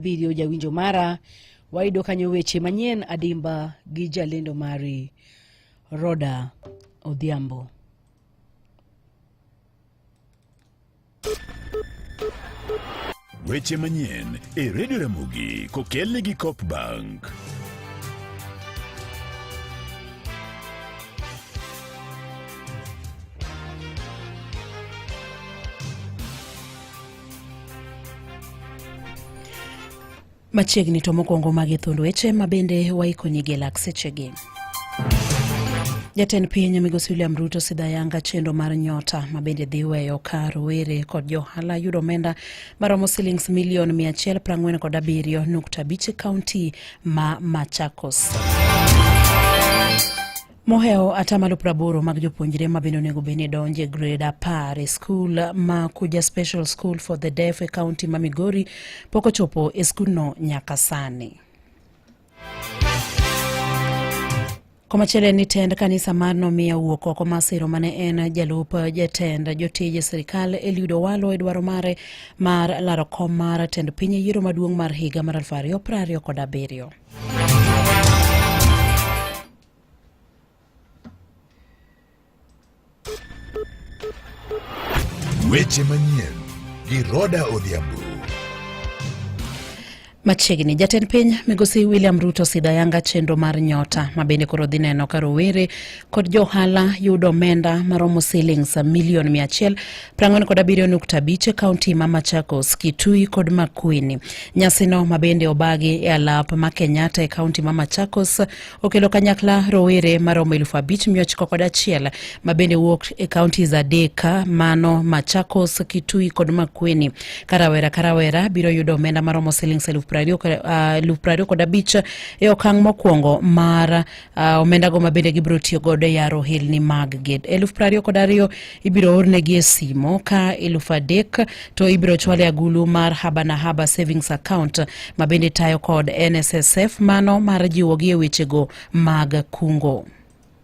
Abiriyo jawinjo mara, wayudo kanyo weche manyien adimba gi jalendo mari Roda Odhiambo. Weche manyien e Radio Ramogi kokelni gi Cop Bank. Machiegni to mokwongo magi thund weche ma bende waikonigi e lak sechegi. Jatend piny migosi William Ruto sidho ayanga chenro mar nyota ma bende dhi weyo ka rowere kod johala yudo omenda maromo silings milion 147.5 e kaunti ma Machakos. Mohewo atamalo 80 mag jopuonjre ma bende onego bed ni donjo e grade 10 e skul ma Kuja Special School for the Deaf e kaunti ma Migori pok ochopo e skundno nyaka sani. Komachielo en ni tend kanisa mar Nomiya owuok oko masiro mane en jalup jatend jotije sirikal Eliud Owalo e dwaro mare mar laro kom mar tend piny e yiero maduong' mar higa mar 2027. Weche manyien gi Roda Odhiambo. Machiegni, jatend piny migosi William Ruto osidho ayanga chenro mar nyota ma bende koro dhi neno ka rowere kod johala yudo omenda maromo silings milion 147.5 e kaunti ma Machakos, Kitui kod Makueni. Nyasino ma bende obagi e alap ma Kenyatta e kaunti ma Machakos okelo kanyakla rowere maromo 5,901 ma bende wuok e counties adek mano Machakos, Kitui kod Makueni. Ka rawera ka rawera biro yudo omenda maromo silings 25,000 e okang' mokwongo mar omendago ma bende gibiro tiyo godo e yaro ohelni mag-gi. 22,000 ibiro ornegi e simo ka 3,000 to ibiro chwal e agulu mar Haba na Haba Savings Account ma bende tayo kod NSSF mano mar jiwogi e wechego mag kungo.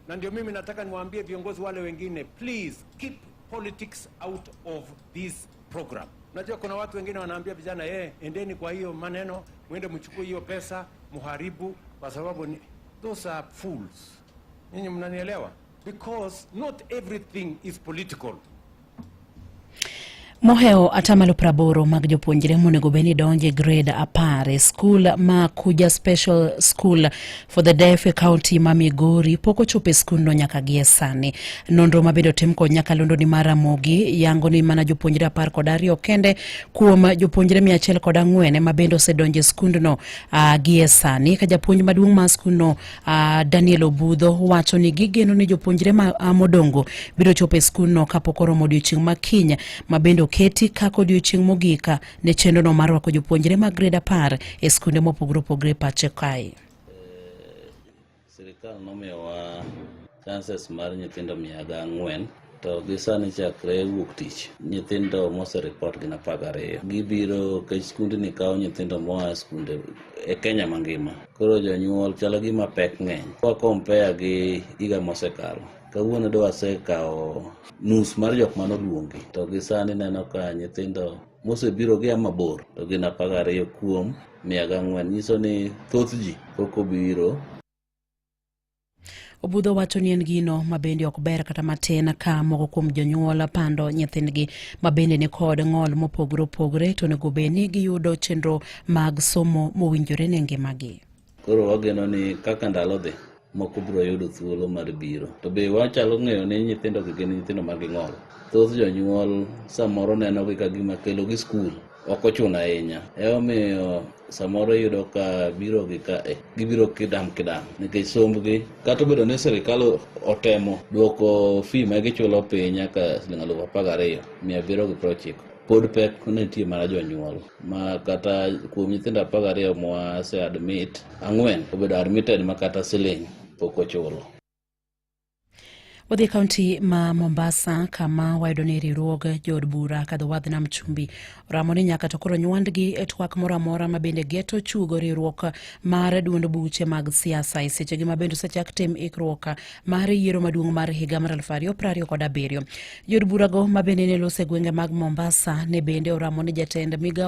Na ndio mimi nataka niwaambie viongozi wale wengine, please keep politics out of this program. Najua kuna watu wengine wanaambia vijana eh, endeni kwa hiyo maneno, mwende mchukue hiyo pesa muharibu, kwa sababu ni, those are fools. Nyinyi mnanielewa? Because not everything is political. Mohewo atamalo 80 mag jopuonjre monego bed ni donjo e grade 10 e skul ma Kuja Special School for the Deaf e kaunti ma Migori pok ochopo e skundno nyaka gie sani. Nonro ma bende otim kod nyakalondo ni mar Ramogi yango ni mana jopuonjre 12 kende kuom jopuonjre 104 ema bende osedonjo e skundno gie sani. Ka japuonj maduong' mar skundno Daniel Obudho wacho ni gigeno ni jopuonjre modongo biro chopo e skundno kapok oromo odiochieng' ma kiny ma bende oketi kaka odiochieng' mogik ne chenrono mar rwako jopuonjre mag grade 10 e skunde mopogore opogore e pacho kae. Sirikal nomiyowa chances mar nyithindo 400 to gi sani chakre wuok tich nyithindo moseripot gin 12. Gibiro nikech skundni kawo nyithindo moa e skunde e Kenya mangima. Koro jonyuol chalo gima pek ng'eny. Kwa compare gi higa mosekalo, kawuono do wasekawo nus mar jok mane oluongi to gi sani neno ka nyithindo mosebiro gia mabor to gin 12 kuom 400 nyiso ni thoth ji pok obiro. Obudho wacho ni en gino ma bende ok ber kata matin ka moko kuom jonyuol pando nyithindgi ma bende ni kod ng'ol mopogore opogore to onego bed ni giyudo chenro mag somo mowinjore ne ngimagi. Koro wageno ni kaka ndalo dhi, moko biro yudo thuolo mar biro. To be wachalo ng'eyo ni nyithindo gi gin nyithindo ma ging'ol. Thoth jonyuol samoro neno gi ka gima kelo gi skul ok ochuno ahinya. Emomiyo samoro iyudo ka biro gi ka e, gibiro kidam kidam nikech sombgi kata obedo ni sirikal otemo duoko fee ma gichulo piny nyaka siling 12,790 pod pek nitie mana jonyuol ma kata kuom nyithindo 12 mwase admit 4 obedo admitted ma kata siling pok ochulo. Wadhi e kaunti ma Mombasa kama wayudo ni riwruog jood bura kadho wadh nam chumbi oramo ni nyaka to koro nywandgi e twak moro amora ma bende geto chugo riwruok mar duond buche mag siasa e sechegi ma bende osechak tim ikruok mar yiero maduong' mar higa mar 2027. Jood burago ma bende ne loso e gwenge mag Mombasa ne bende oramo ni jatend migawo